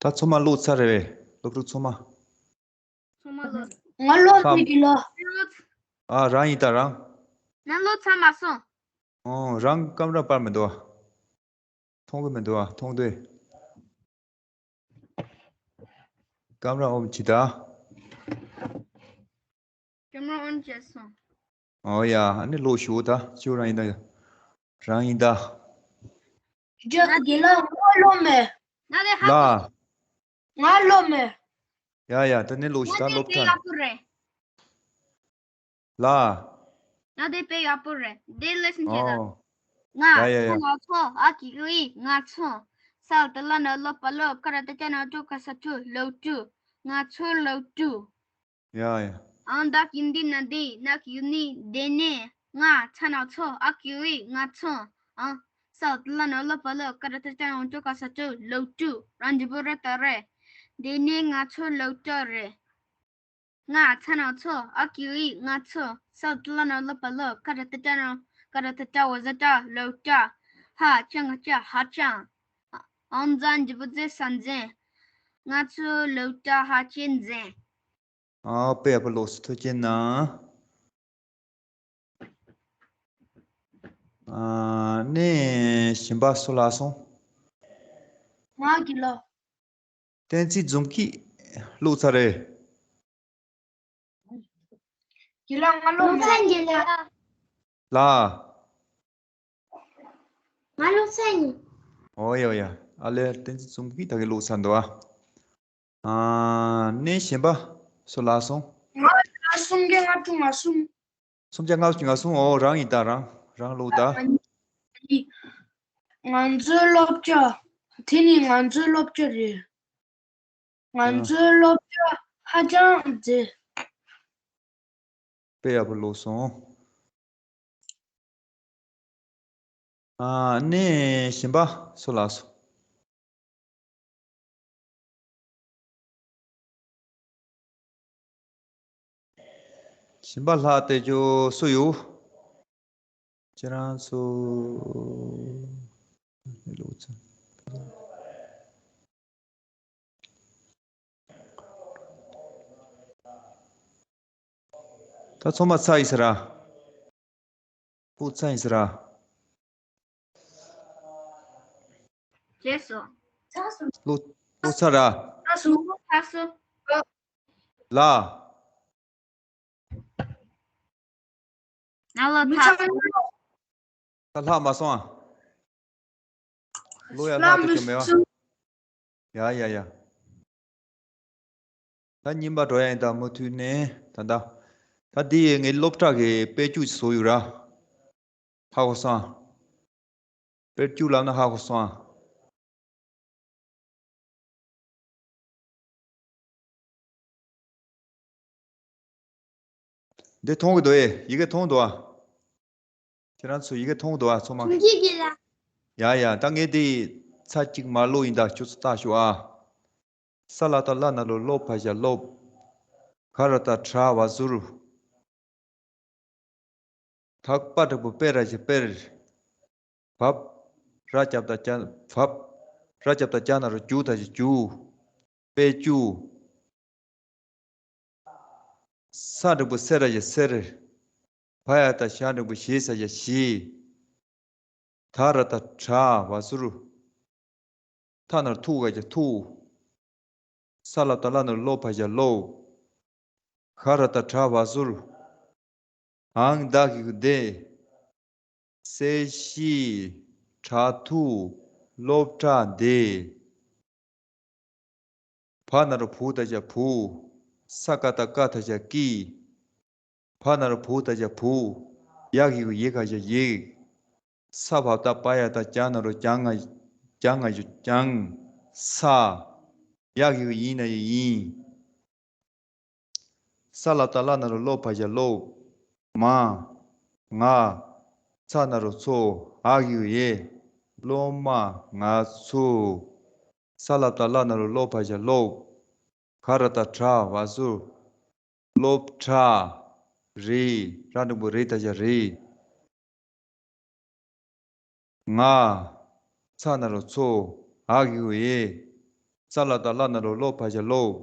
ད་ཚང་མ་ཀློག་ཚར་རེད་པས། སློབ་ཕྲུག་ཚང་མ། ཚང་མ་ཀློག་ང་ཀློག་ཚར་གི་ལོ། ཨ་རང་ཡིན་ད་རང་། ང་ཀློག་ཚར་མ་སོང་། ཨོ་རང་ཀེམ་ར་པར་མི་འདུག་ཨ། མཐོང་གི་མི་འདུག་ཨ། མཐོང་དུས། ཀེམ་ར་ཨོབ་བྱེད་ད། ཀེམ་ར་ཨོན་བྱས་སོང་། ཨོ་ཡ། ཨ་ནི་ཀློག་ཞུ་ད། ཁྱོད་རང་ཡིན་ད། རང་ཡིན་ད། ཇོ་དགེ་ལགས་ང་ཀློག་མེད། ན་དེ་ཧ་ལ། གོ་ང་ཀློག་མེད། ཡ་ཡ། ད་ནི་ཀློག་ཞུ་ད། ན་དེ་ཀློག་དཔེ་ཐལ་ཡག་པོ་རེད། ལ། ན་དེ་དཔེ་ཡག་པོ་རེད། དེ་ལེ་སན་བྱེད་ད། ཨོ། ང་ཡ་ཡ་ཡ། ཚོ་ང་ཚོ་ཨ་ཀི་ཨི་ང་ཚོ། ས་ཏི་ལ་ན་ལོ་པ་ལོ་ཀ་ར་ཏ་ཅ་ན་ཀྲོ་ཀ་ས་ཀྲོ་ལོ་ཀྲུ། ང་ཚོ་ལོ་ཀྲུ། ཡ་ཡ། ཨང་ད་ཀིན་དི་ན་དི་ན་ཀི་ཡུ་ནི་དེ་ནས་ང་ཚ་ན་ཚོ་ཨ་ཀི་ཨི་ང་ཚོ། ཨང་ས་ཏི་ལ་ན་ལོ་པ་ལོ་ཀ་ར་ཏ་ཅ་ན་ཀྲོ་ཀ་ས་ཀྲོ་ལོ་ཀྲུ། རང་ཇི་བོ་ར་ཏ་རེད། དེ་ནས་ང་ཚོ་ལོ་ཀྲུ་རེད། ང་ཚ་ན་ཚོ་ཨ་ཀི་ཨི་ང་ཚོ། ས་ཏི་ལ་ན་ལོ་པ་ལོ་ཀ་ར་ཏ་ཅ་ན་ཀ་ར་ཏ་ཅ་བ་ཟ་ཏ་ལོ་ཀྲ། ཧ་ཅང་ཅ་ཧ་ཅང་། ཨང་ཛན་ཇི་བུ་ཛེ་སན་ཛན། ང་ཚོ་ལོ་ཀྲ་ཧ་ཅན་ཛན། ཨ་དཔེ་ཡག་པོ་ཀློག་སོང་། ཐུགས་རྗེ་གནང་། ཨ་ནས་གཞན་པ་སུ་ལ་སོང་། ང་དགེ་ལགས། བསྟན་འཛིན་འཛོམས་སྐྱིད་ཀློག་ཚར་རེད། དགེ་ལགས་ང་ཀློག་མེད། ལ། ང་ཀློག་ཚར་ཡིན། ཨོ་ཡ་ཨོ་ཡ། ཨ་ལེ་བསྟན་འཛིན་འཛོམས་སྐྱིད་ད་གིན་ཀློག་ཚར་འདུག་ཨ། ཨ་ནས་གཞན་པ་སུ་ལ་སོང་། ང་ལ་སུམ་བརྒྱ་ལྔ་བཅུ་ང་གསུམ། སུམ་བརྒྱ་ལྔ་བཅུ་ང་གསུམ། ཨོ་རང་ཡིན་ད་རང་། རང་ཀློག་ད། ང་ཚོའི་སློབ་གྲྭ། དེ་ནི་ང་ཚོའི་སློབ་གྲྭ་རེད། ང་ཚོའི་སློབ་གྲྭ་ཧ་ཅང་མཛེས། དཔེ་ཡག་པོ་ཀློག་སོང་། ཨ་ནས་གཞན་པ་སུ་ལ་སོང་། གཞན་པ་ལྷག་བསྡད་རྒྱུ་སུ་ཡོད། ཁྱེད་རང་ཚོ། ད་ཚང་མ་ཚར་ཡིན་ས་ར། ཀློག་ཚར་ཡིན་ས་ར། རྗེས་སུ། ཀློག་ཀློག་ཚར་ར། ཚར་སོང་། ཚར་སོང་། ལ། ང་ལ་ཐག་ད་ལྷག་མ་སོང་ཨ། ལོ་ཡ་ལྷག་ཏུ་གི་མེད་བ། ཡ་ཡ་ཡ། ད་རྙིང་པ་འགྲོ་ཡ་ཡིན་ད་མུ་མཐུད་ནས་ད་ད། ད་འདི་ཡི་ངའི་སློབ་གྲྭ་གི་དཔེ་བཅུ་བཟོ་ཡོད་ར། ཧ་གོ་སོང་ཨ། དཔེ་བཅུ་ལབ་ན་ཧ་གོ་སོང་ཨ། འདི་མཐོང་གི་འདུག་ཨེ། ཡི་གེ་མཐོང་འདུག་ཨ། ཁྱེད་རང་ཚོ་ཡི་གེ་མཐོང་འདུག་ཨ། ཚང་མ། མཐོང་གི་གི་ལ། ཡ་ཡ། ད་ངས་འདི་ཚར་གཅིག་མ་ཀློག་ཡིན་ད། ཁྱོད་ཚོ་ལྟ་ཤོག་ཨ། ས་ལ་བཏགས་སླ་ན་ལོ་སློ་ཕ་ཞ་སློབ། ག་ར་བཏགས་གྲ་བ་ཟུར། ད་པ་འགྲེང་བུ་པེ་ར་ཞ་པེར། བབ། ར་རྐྱབ་བཏགས་རྐྱ་བབ། ར་རྐྱབ་བཏགས་རྐྱ་ན་རོ་རྒྱུ་ད་ཞ་རྒྱུ། པེ་རྒྱུ། ས་འགྲེང་བུ་སེ་ར་ཞ་སེར། བ་ཡ་བཏགས་ཞ་འགྲེང་བུ་ཞེ་ས་ཞ་ཞེས། ད་ར་བཏགས་དྲ་བ་ཟུར། ཐ་ན་རོ་ཐུག་ག་ཞ་ཐུག། ས་ལ་བཏགས་སླ་ན་རོ་སློ་ཕར་བཞག་སློབ། ཤ་ར་བཏགས་ཤྲ་བ་ཟུར། འ་ད་གི་གུ་འདི། སེ་ཤི་ཁྲ་ཐུག་སློབ་གྲྭ་འདི། བ་ན་རོ་བུ་ད་བཞག་བུ། ས་ཀ་བཏགས་སྐ་ད་བཞག་སྐྱི། བ་ན་རོ་བུ་ད་བཞག་བུ། ཡ་གི་གུ་ཡི་ག་བཞག་ཡིག། ས་བ་བཏགས་སྦ་ཡ་བཏགས་སྦྱ་ན་རོ་སྦྱ་ང་སྦྱ་ང་བཞག་སྦྱངས། ས། ཡ་གི་གུ་ཡི་ན་ཡིག་ཡིན། ས་ལ་བཏགས་སླ་ན་རོ་སློ་ཕར་བཞག་སློབ། མ། ང་། ཚ་ན་རོ་ཚོ། འ་གི་གུ་འེ། སློབ་མ་ང་ཚོ། ས་ལ་བཏགས་སླ་ན་རོ་སློ་ཕར་བཞག་སློབ། ག་ར་བཏགས་གྲ་བ་ཟུར། སློབ་གྲྭ། རི། ར་འགྲེང་བུ་རི་ད་བཞག་རི། ང་། ཚ་ན་རོ་ཚོ། འ་གི་གུ་འེ། ས་ལ་བཏགས་སླ་ན་རོ་སློ་ཕར་བཞག་སློབ།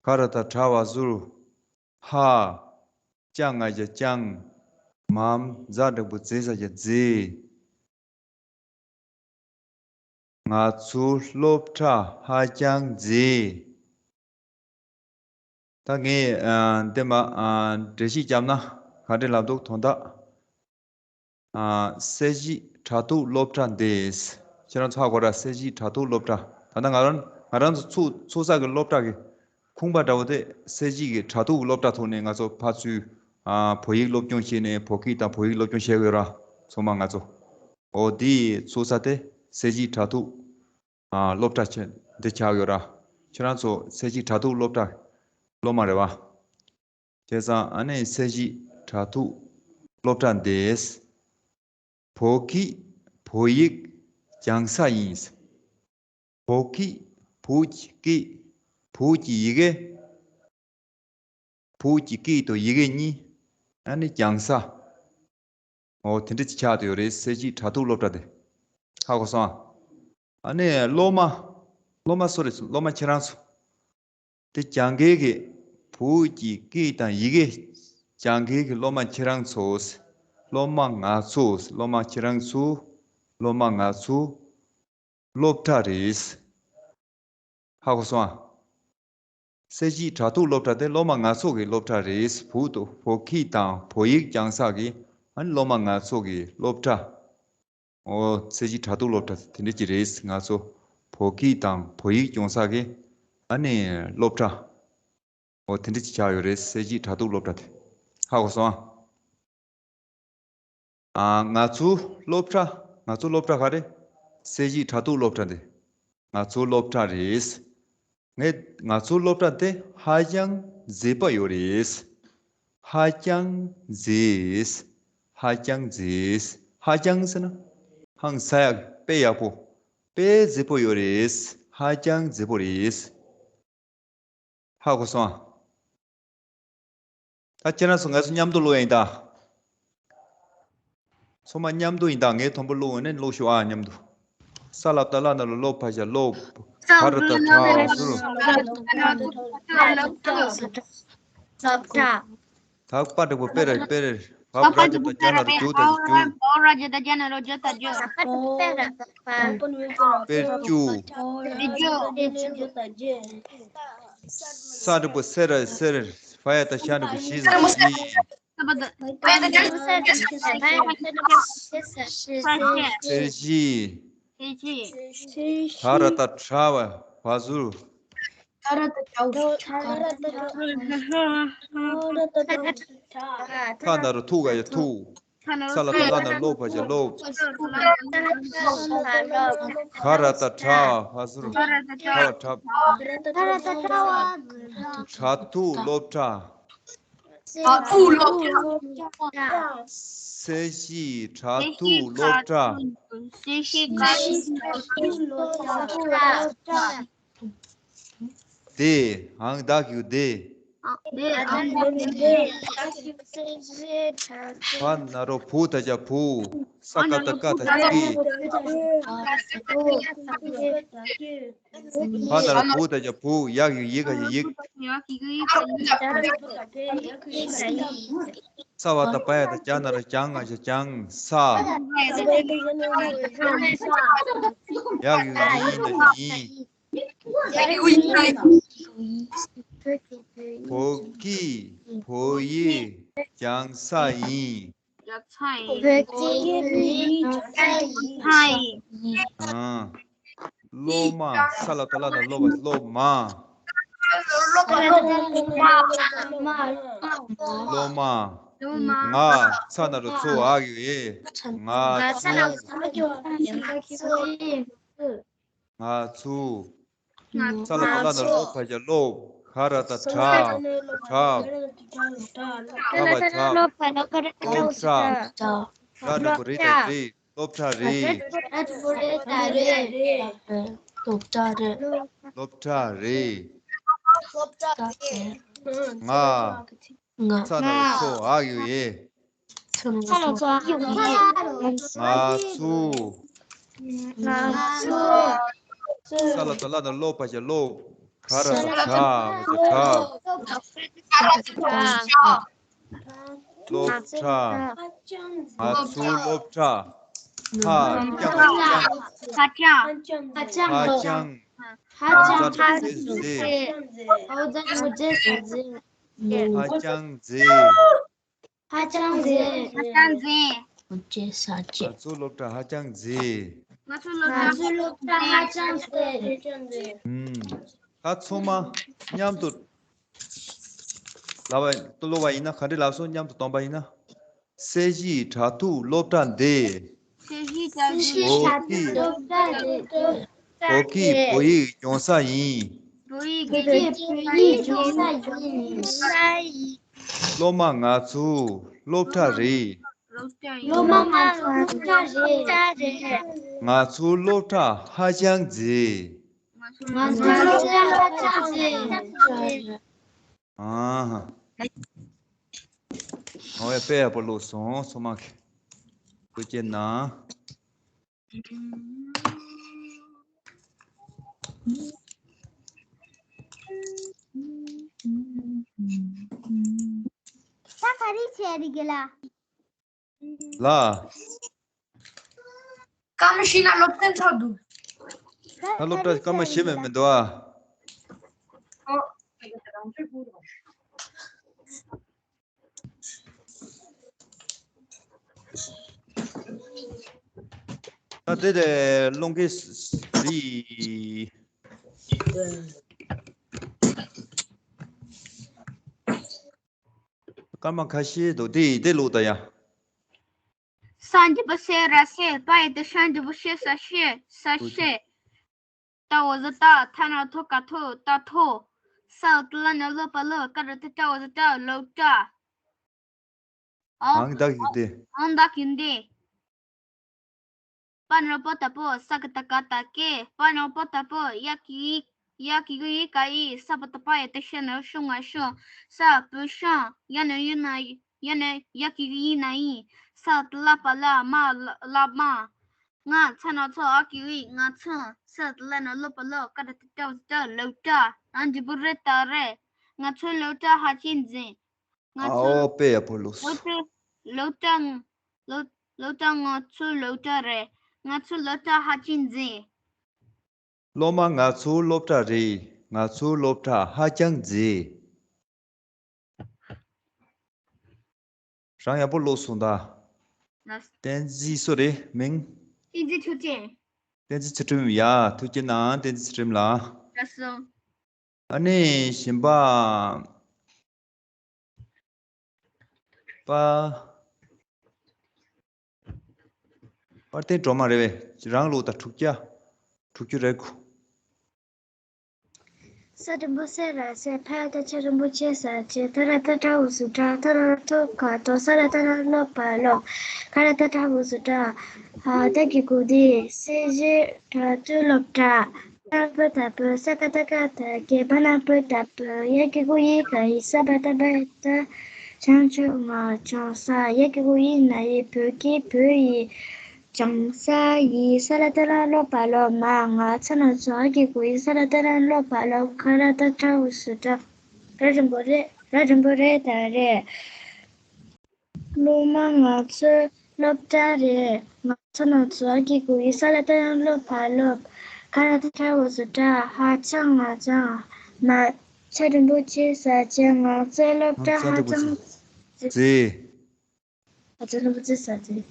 ག་ར་བཏགས་གྲ་བ་ཟུར། ཧ། ཅ་ང་བཞག་སྦྱངས། མ། ཛ་འགྲེང་བུ་ཛེ་ས་བཞག་ཛེ། ང་ཚོའི་སློབ་གྲྭ་ཧ་ཅང་མཛེས། ད་ངས་ཨ་འདི་མ་ཨ་འགྲེལ་བཤད་བརྒྱབ་ན་ག་འདྲ་ལབ་འདུག་དོན་དག་ཨ་སེར་བྱེས་དྲ་ཐོག་སློབ་གྲྭ་འདི། ཁྱེད་རང་ཚོ་ཧ་གོ་ར། སེར་བྱེས་དྲ་ཐོག་སློབ་གྲྭ། ད་ལྟ་ང་རང་ང་རང་ཚོ་ཚུགས་ཚུགས་ས་གི་སློབ་གྲྭ་གི་ཁང་པ་འདྲ་བོ་དེ་སེར་བྱེས་ཀྱི་དྲ་ཐོག་གི་སློབ་གྲྭ་ཐོག་ནས་ང་ཚོ་ཕར་ཚུར་ཨ་བོད་ཡིག་སློབ་སྦྱོང་བྱས་ནས་བོད་སྐད་དང་བོད་ཡིག་སློབ་སྦྱོང་བྱས་ཡོད་ར། ཚང་མ་ང་ཚོ་འོ་དེ་ཚུགས་ས་དེ་སེར་བྱེས་དྲ་ཐོག་ཨ་སློབ་གྲྭ་ཆེ་འདི་ཆགས་ཡོད་ར། ཁྱེད་རང་ཚོ་སེར་བྱེས་དྲ་ཐོག་སློབ་གྲྭ་སློབ་མ་རེད་བ། བྱས་ཙང་ཨ་ནི་སེར་བྱེས་དྲ་ཐོག་སློབ་གྲྭ་འདི་བོད་སྐད་བོད་ཡིག་སྦྱང་ས་ཡིན། བོད་སྐད་བོད་ཀྱི་སྐད་བོད་ཀྱི་ཡི་གེ་བོད་ཀྱི་སྐད་དང་ཡི་གེ་གཉིས་ཨ་ནི་སྦྱང་ས། འོ་དེ་འདྲ་ཅིག་ཆགས་བསྡད་ཡོད་རེད། སེར་བྱེས་དྲ་ཐོག་སློབ་གྲྭ་དེ། ཧ་གོ་སོང་ཨ། ཨ་ནི་སློབ་མ། སློབ་མ་སུ་རེད། སློབ་མ་ཁྱེད་རང་ཚོ། དེ་སྦྱང་མཁན་གྱི་བོད་ཀྱི་སྐད་དང་ཡི་གེ་སྦྱང་མཁན་གྱི་སློབ་མ་ཁྱེད་རང་ཚོ། སློབ་མ་ང་ཚོ། སློབ་མ་ཁྱེད་རང་ཚོ། སློབ་མ་ང་ཚོ། སློབ་གྲྭ་རེད། ཧ་གོ་སོང་ཨ། སེར་བྱེས་དྲ་ཐོག་སློབ་གྲྭ་དེ་སློབ་མ་ང་ཚོ་གི་སློབ་གྲྭ་རེད། བོད་དུ་བོད་སྐད་དང་བོད་ཡིག་སྦྱང་ས་གི་ཨ་ནི་སློབ་མ་ང་ཚོ་གི་སློབ་གྲྭ། འོ་སེར་བྱེས་དྲ་ཐོག་སློབ་གྲྭ་དེ་འདྲ་ཅིག་རེད། ང་ཚོ་བོད་སྐད་དང་བོད་ཡིག་སྦྱོང་ས་གི་ཨ་ནི་སློབ་གྲྭ། འོ་དེ་འདྲ་ཅིག་ཆགས་ཡོད་རེད། སེར་བྱེས་དྲ་ཐོག་སློབ་གྲྭ་དེ། ཧ་གོ་སོང་ཨ། ཨ་ང་ཚོའི་སློབ་གྲྭ། ང་ཚོའི་སློབ་གྲྭ་ག་རེ། སེར་བྱེས་དྲ་ཐོག་སློབ་གྲྭ་འདི་ང་ཚོའི་སློབ་གྲྭ་རེད། ངས་ང་ཚོའི་སློབ་གྲྭ་འདི་ཧ་ཅང་མཛེས་པ་ཡོད་རེད། ཧ་ཅང་མཛེས། ཧ་ཅང་མཛེས། ཧ་ཅང་ཟེར་ན་ཧང་སང་ཡག་དཔེ་ཡག་པོ། དཔེ་མཛེས་པོ་ཡོད་རེད། ཧ་ཅང་མཛེས་པོ་རེད། ཧ་གོ་སོང་ཨ། ད་ཁྱེད་རང་ཚོ་ང་ཚོ་མཉམ་དུ་ཀློག་ཡིན་ད། ཚང་མ་མཉམ་དུ་ཡིན་ད། ངས་མཐོན་པོ་ཀློག་འོང་ནས་ཀློག་ཤོག་ཨ། མཉམ་དུ། ས་ལ་བཏགས་སླ་ན་རོ་སློ་ཕར་བཞག་སློབ། ཕ་ར་བཏགས་ཕྲ་བ་ཟུར། ད་པ་འགྲེང་བུ་པེ་ར་པེ་རེ། བ་ར་ཇ་བཏགས་རྒྱ་ན་རོ་རྒྱུ་ད་རྒྱུ། པེར་རྒྱུ། ས་འགྲེང་བུ་སེ་ར་སེར། ཕ་ཡ་བཏགས་ཤ་འགྲེང་བུ་ཤི་ཟེར་ཤི། སེར་ཤི། ད་ར་བཏགས་ཕྲ་བ་བ་ཟུར། ཐ་ན་རོ་ཐུག་ག་ཡ་ཐུག་ས་ལ་བཏགས་སླ་ན་རོ་སློ་ཕར་བཞག་སློབ། ག་ར་བཏགས་གྲ་བ་ཕ་ཟུར། གྲ་བ་གྲབ། དྲ་ཐོག་སློབ་གྲྭ། སེར་བྱེས་དྲ་ཐོག་སློབ་གྲྭ། དེ། འང་བཏགས་གི་གུ་དེ། ཕ་ན་རོ་བུ་ད་བཞག་བུ། ས་ཀ་བཏགས་སྐ་ད་བཞག་སྐྱི། ཕ་ན་རོ་བུ་ད་བཞག་བུ། ཡ་གི་གུ་ཡི་ག་བཞག་ཡིག། ས་བ་བཏགས་སྦ་ཡ་བཏགས་སྦྱ་ན་རོ་སྦྱ་ང་བཞག་སྦྱངས། ས། ཡ་གི་གུ་ཡི་ན་ཡིན། བོད་ཀྱི་བོད་ཡིག་སྦྱང་ས་ཡིན། བོད་ཀྱི་བོད་ཡིག་སྦྱང་ས་ཡིན། ཨང་། སློབ་མ། ས་ལ་བཏགས་སླ་ན་སློབ་པ། སློབ་མ། སློབ་མ། ང་། ཚ་ན་རོ་ཚོ། འ་གི་འོ། ང་ཚོ། ང་ཚོ། ས་ལ་བཏགས་སླ་ན་སློ་བ་ཞབས་ཀྱུ་སློབ། ཤ་ར་བཏགས་སྒྲ། སྒྲ། ཤ་བ་ཞབས་ཀྱུ་སློབ། སློབ་གྲྭ། ར་ན་པོ་རི་དང་རི། སློབ་གྲྭ་རེད། སློབ་གྲྭ་རེད། སློབ་གྲྭ་རེད། ང་། ང་། ཚ་ན་རོ་ཚོ། འ་གི་འོ། ཚ་ན་རོ་ཚོ། འ་གི་འོ། ང་ཚོ། ང་ཚོ། ས་ལ་བཏགས་སླ་ན་སློ་བ་ཞབས་ཀྱུ་སློབ། ག་ར་བཏགས་གྲ། གྲ། སློབ་གྲྭ། ང་ཚོའི་སློབ་གྲྭ། ཧ་ཅང་། ཧ་ཅང་། ཧ་ཅང་། ཧ་ཅང་། ཧ་ཅང་། ཧ་ཅང་། ཧ་ཅང་མཛེས། ཧ་ཅང་མཛེས། ཧ་ཅང་མཛེས། ང་ཚོའི་སློབ་གྲྭ་ཧ་ཅང་མཛེས། ང་ཚོའི་སློབ་གྲྭ་ཧ་ཅང་མཛེས། ཨུམ། ད་ཚང་མ་མཉམ་དུ་ལབ་པ། སློབ་པ་ཡིན་ན། ག་འདྲ་ལབ་སོང་། མཉམ་དུ་བཏང་པ་ཡིན་ན། གསལ་བྱེད་དྲ་ཐོག་སློབ་གྲྭ་འདི། གསལ་བྱེད་དྲ་ཐོག་སློབ་གྲྭ་འདི། བོད་ཀྱི་བོད་ཡིག་སྦྱོང་ས་ཡིན། བོད་ཀྱི་བོད་ཡིག་སྦྱོང་ས་ཡིན། སློབ་མ་ང་ཚོའི་སློབ་གྲྭ་རེད། སློབ་མ་ང་ཚོའི་སློབ་གྲྭ་རེད། ང་ཚོའི་སློབ་གྲྭ་ཧ་ཅང་མཛེས། ང་ཚོའི་སློབ་གྲྭ་ཧ་ཅང་མཛེས། ཨ་ཧ། ཨོ་ཡ། དཔེ་ཡག་པོ་ཀློག་སོང་། ཚང་མ་གིས་ཐུགས་རྗེ་གནང་། ད་ག་རེ་བྱས་རེད་གི་ལ། ལ། སྐར་མ་བཞི་ན་སློབ་ཚན་ཚར་འདུག་ད་སློབ་གྲྭ་སྐར་མ་བཞི་མེད་མི་འདུག་ཨ། ཨོ། ད་དེ་དེ་སློང་གི་རེད། སྐར་མ་ཁ་ཤས་འདུག་དེ་དེ་ཀློག་ད་ཡ། ས་འགྲེང་བུ་སེ་ར་སེ། པ་ཡ་བཏགས་ཤ་འགྲེང་བུ་ཤེ་ས་ཤེས། ས་ཤེས། ཏ་འོག་ཟུར་ཏྲ། ཐ་ན་རོ་ཐོ་ག་ཐོ། ཏྲ་ཐོ། ས་ལ་བཏགས་སླ་ན་སློ་བ་སློབ། ཀ་ར་བཏགས་སྐྲ། འོག་ཟུར་ཀྲ། སློབ་གྲྭ། ཨང་། ཨང་བཏགས་ཀྱི་འདི། ཨང་བཏགས་ཀྱི་འདི། པ་ན་རོ་པ་བཏགས་པོ། ས་ཀ་བཏགས་སྐ་ཏ་སྐད། པ་ན་རོ་པ་བཏགས་པོ། ཡ་གི་ཡ་གི་གུ་ཡི་ཀ་ཡིད། ས་བ་བཏགས་སྦ་ཡ་བཏགས་སྦྱ་ན་སྦྱོང་ང་སྦྱོངས། ས་བོད་སྦྱོང་། ཡ་ན་ཡུ་ན་ཡུ། ཡ་ན་ཡ་གི་གུ་ཡི་ན་ཡིད། ས་ལ་བཏགས་སླ་བ་སློབ། མ་ལ་བླ་མ། ང་། ཚ་ན་རོ་ཚོ། འ་གི་འོ། ང་ཚོ། ས་ལ་བཏགས་སླ་ན་སློ་བ་སློབ། ཀ་ར་བཏགས་སྐྲ། འོག་ཟུར་ཀྲ། སློབ་གྲྭ། འ་འགྲེང་བུ་ར་བཏགས་རེད། ང་ཚོའི་སློབ་གྲྭ་ཧ་ཅང་མཛེས། ང་ཚོའི། ཨོ། དཔེ་ཡག་པོ་ཀློག་སོང་། སློབ་གྲྭ། སློབ་གྲྭ། སློབ་སློབ་གྲྭ། ང་ཚོའི་སློབ་གྲྭ་རེད། ང་ཚོའི་སློབ་གྲྭ་ཧ་ཅང་མཛེས། སློབ་མ་ང་ཚོའི་སློབ་གྲྭ་རེད། ང་ཚོའི་སློབ་གྲྭ་ཧ་ཅང་མཛེས། རང་ཡག་པོ་ཀློག་སོང་ད། ལགས། བསྟན་འཛིན་སུ་རེད་མིང་། བསྟན་འཛིན་ཚུལ་ཁྲིམས། བསྟན་འཛིན་ཚུལ་ཁྲིམས། ཡ། ཐུགས་རྗེ་གནང་། བསྟན་འཛིན་ཚུལ་ཁྲིམས་ལགས། ལགས་སོ། ཨ་ནི་གཞན་པ། པ། པར་བསྟན་སྒྲོལ་མ་རེད་པས། རང་ཀློག་ད། དྲུག་བརྒྱ། དྲུག་ཅུ་རེ་དགུ། ས་འགྲེང་བུ་སེ་ར་སེ། ཕ་ཡ་བཏགས་ཕྱ་རིང་པོ་ཕྱེ་ས་ཕྱེས། ཐ་ར་བཏགས་ཐྲ་འོག་ཟུར་ཏྲ། ཐ་ན་རོ་ཐོ་ག་ཐོ། ས་ལ་བཏགས་སླ་ན་སློ་བ་སློབ། ཀ་ར་བཏགས་སྐྲ་འོག་ཟུར་ཀྲ། ཨ། ཏ་གི་གུ་ཏི། གསལ་བྱེད་དྲ་ཐོག་སློབ་གྲྭ། པ་ན་པོ་བཏགས་པོ། ས་ཀ་བཏགས་སྐ་ཏ་སྐད། པ་ན་པོ་བཏགས་པོ། ཡ་གི་གུ་ཡི་ཀ་ཡིད། ས་བ་བཏགས་སྦ་ཡ་བཏགས་སྦྱ་ན་སྦྱོང་ང་སྦྱོངས། ས། ཡ་གི་གུ་ཡི་ན་ཡིད། བོད་ཀྱི་བོད་ཡིག་སྦྱང་ས་ཡིན། ས་ལ་བཏགས་སླ་ན་སློ་བ་སློབ། མ། ང་། ཚ་ན་རོ་ཚོ། འ་གི་གུ་འོ། ས་ལ་བཏགས་སླ་ན་སློ་བ་སློབ། ཁ་ར་བཏགས་ཁྲ་འོག་ཟུར་ཁྲ། ར་འགྲེང་བུ་རེ། ར་འགྲེང་བུ་རེ་དང་རེད། སློབ་མ་ང་ཚོའི་སློབ་གྲྭ་རེད། ང་། ཚ་ན་རོ་ཚོ། འ་གི་གུ་འོ། ས་ལ་བཏགས་སླ་ན་སློ་བ་སློབ། ཀ་ར་བཏགས་ཀྲ་འོག་ཟུར་ཀྲ། ཧ་ཅང་ང་ཅང་། མ། ཆ་འགྲེང་བུ་ཅི་ས་ཅི། ང་ཚོའི་སློབ་གྲྭ་ཧ་ཅང་ཙི། ང་ཚོའི་སློབ་གྲྭ་ཙི་ས་ཙི།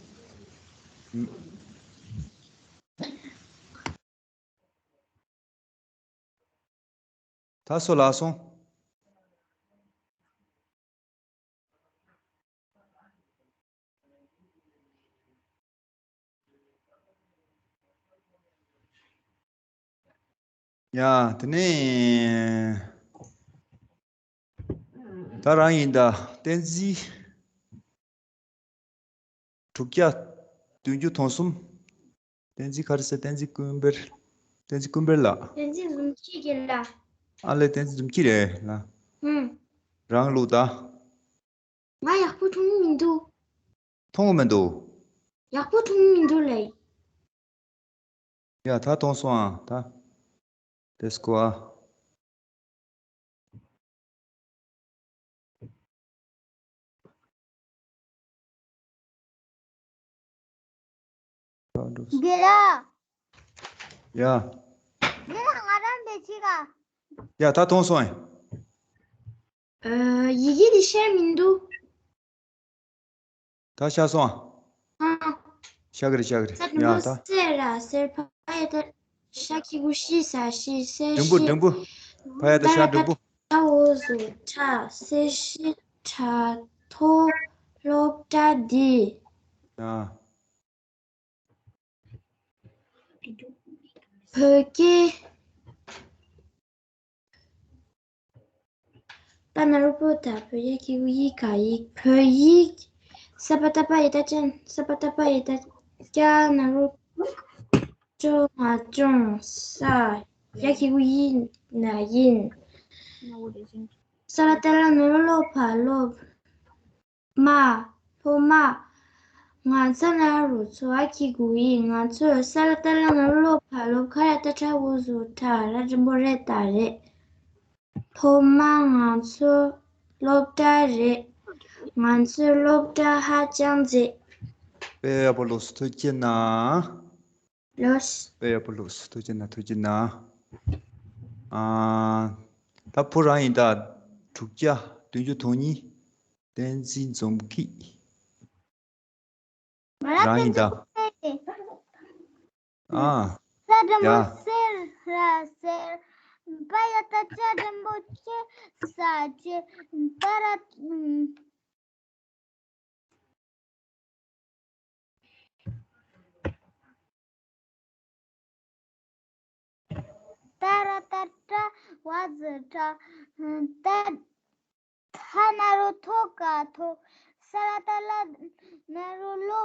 ད་སུ་ལ་སོང་། ཡ། དེ་ནས་ད་རང་ཡིན་ད། བསྟན་འཛིན། དྲུག་བརྒྱ་བདུན་ཅུ་དོན་གསུམ། བསྟན་འཛིན་ག་རེ་ཟེར། བསྟན་འཛིན་ཀུན་དཔལ། བསྟན་འཛིན་ཀུན་དཔལ་ལགས། བསྟན་འཛིན་འཛོམས་སྐྱིད་ཀྱི་ལགས། ཨ་ལས། བསྟན་འཛིན་འཛོམས་སྐྱིད་རེད་ལགས། ཧུམ། རང་ལུགས་ད། ང་ཡག་པོ་མཐོང་གི་མི་འདུག་མཐོང་གི་མི་འདུག་ཡག་པོ་མཐོང་གི་མི་འདུག་ལགས། ཡ། ད་མཐོང་སོང་ཨ། ད་དེ་སྐོར་ཨ། འདི་ལ། ཡ། འདི་ལ་ང་རང་འདི་ཅི་ག་ཡ། ད་མཐོང་སོང་ཨེ། ཨ། ཡི་གེ་འདི་ཤར་མི་འདུག་ད་ཤར་སོང་ཨ། ཨ། ཤར་གི་རེད། ཤར་གི་རེད། ས་ཡ། འགྲེང་བུ་ད་སེ་ར་སེར། ཕ་ཡ་བཏགས་ཤ་གི་གུ་ཤི་ས་ཤི། སེར་འགྲེང་བུ། ཤི། འགྲེང་བུ། ཕ་ཡ་བཏགས་ཤ། འགྲེང་བུ། ད་འོག་ཟུར་ཁྲ། སེར་ཤི་ཁྲ་ཐོག་སློབ་གྲྭ་འདི། ཡ། བོད་སྐད། པ་ན་རོ་པོ་ཏ་པོ། ཡ་གི་གུ་ཡི་ག་ཡིག་བོད་ཡིག་ས་པ་བཏགས་པ་ཡ་བཏགས་སྐྱ། ས་པ་བཏགས་པ་ཡ་བཏགས་སྐྱ་ན་རོ་ཅོ་ང་ཅོང་ས། ཡ་གི་གུ་ཡི་ན་ཡིན། ས་ལ་བཏགས་སླ་ན་རོ་སློ་བ་སློབ། མ། སློབ་མ། ང་ཚ་ན་རོ་ཚོ། འ་གི་གུ་འི། ང་ཚོ། ས་ལ་བཏགས་སླ་ན་རོ་སློ་བ་སློབ། ཁ་ར་བཏགས་ཁྲ་འོག་ཟུར་ཁྲ། ར་འགྲེང་བུ་རེ་ད་རེད། སློབ་མ། ང་ཚོ་སློབ་གྲྭ་རེད། ང་ཚོའི་སློབ་གྲྭ་ཧ་ཅང་མཛེས། དཔེ་ཡག་པོ་ལོས། ཐུགས་རྗེ་གནང་། ལོས། དཔེ་ཡག་པོ་ལོས། ཐུགས་རྗེ་གནང་། ཐུགས་རྗེ་གནང་། ཨ། ད་བུ་རང་ཡིན་ད། དྲུག་བརྒྱ་བདུན་ཅུ་དོན་གཉིས། བསྟན་འཛིན་འཛོམས་སྐྱིད། མ་ར་རང་ཡིན་ད། ཨ། ས་འགྲེང་བུ། ཡ། སེ་ར་སེར། པ་ཡ་བཏགས་པ་ཅ་འགྲེང་བུ་ཅེ་ས་ཅེ། ཏ་ར། ཏ་ར་བཏགས་ཏྲ་འོག་ཟུར་ཏྲ། ཏ། ཐ་ན་རོ་ཐོ་ག་ཐོག་ས་ལ་བཏགས་སླ་ན་རོ་སློ་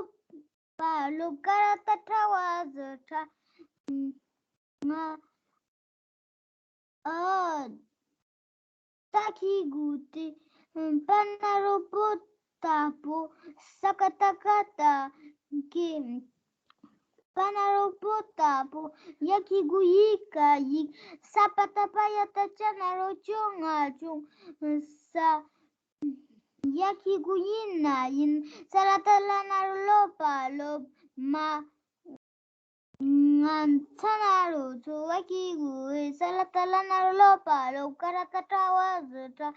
བ་སློབ། ཀ་ར་བཏགས་ཀྲ་འོག་ཟུར་ཀྲ། ང་། ཨ། ཏ་གི་གུ་ཏི། པ་ན་རོ་པོ་ཏ་པོ། ས་ཀ་བཏགས་སྐ་ཏ་སྐྱི། པ་ན་རོ་པོ་ཏ་པོ། ཡ་གི་གུ་ཡི་ག་ཡིག་ས་པ་བཏགས་པ་ཡ་བཏགས་སྐྱ་ན་རོ་སྐྱོ་ང་སྐྱོང་། ས། ཡ་གི་གུ་ཡི་ན་ཡིན། ས་ལ་བཏགས་སླ་ན་རོ་སློ་བ་སློབ། མ། ང་ཚ་ན་རོ་ཚོ། འ་གི་གུ་འི། ས་ལ་བཏགས་སླ་ན་རོ་སློ་བ་སློབ། ཀ་ར་བཏགས་ཀྲ་འོག་ཟུར་ཀྲ།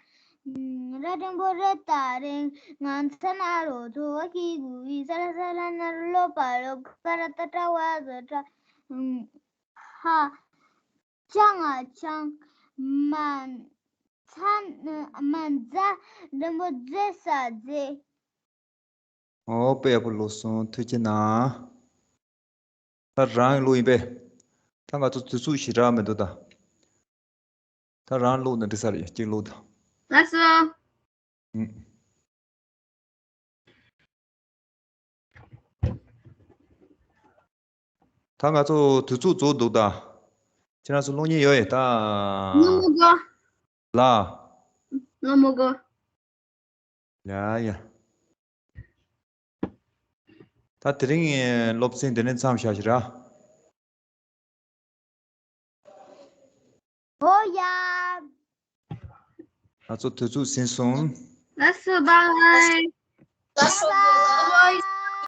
ར་འགྲེང་བུ་རེ་ད་རེད། ང་ཚ་ན་རོ་ཚོ། འ་གི་གུ་འི། ས་ལ་བཏགས་སླ་ན་རོ་སློ་བ་སློབ། ཀ་ར་བཏགས་ཀྲ་འོག་ཟུར་ཀྲ། ཧ། ཅང་ང་ཅང་། མ། ཚ། མ། ཛ་འགྲེང་བུ་ཛེ་ས་ཛེ། ཨོ། དཔེ་ཡག་པོ་ལོས་སོང་། ཐུགས་རྗེ་གནང་། ད་རང་གི་ལོ་ཡིན་པས། ད་ང་ཚོ་དུས་ཚོད་ཞེ་དྲག་མི་འདུག་ད། ད་རང་ལོ་ན་འགྲིག་ས་རེད། གཅིག་ལོ་ད། ལགས་སོ། ཨུམ། ད་ང་ཚོ་དུས་ཚོད་རྫོགས་འདུག་ད། ཁྱེད་རང་ཚོ་གློག་བརྙན་ཡོད་ཡ་ད། ང་མི་དགོས། ལ། ང་མི་དགོས། ཡ་ཡ། ད་དེ་རིང་སློབ་ཚན་འདི་ནས་མཚམས་བཞག་ཞིག་ར། ཨོ་ཡ། ང་ཚོ་དུས་ཚོད་ཟིན་སོང་། ལགས་སོ། བཱའི། ལགས་སོ། བཱའི།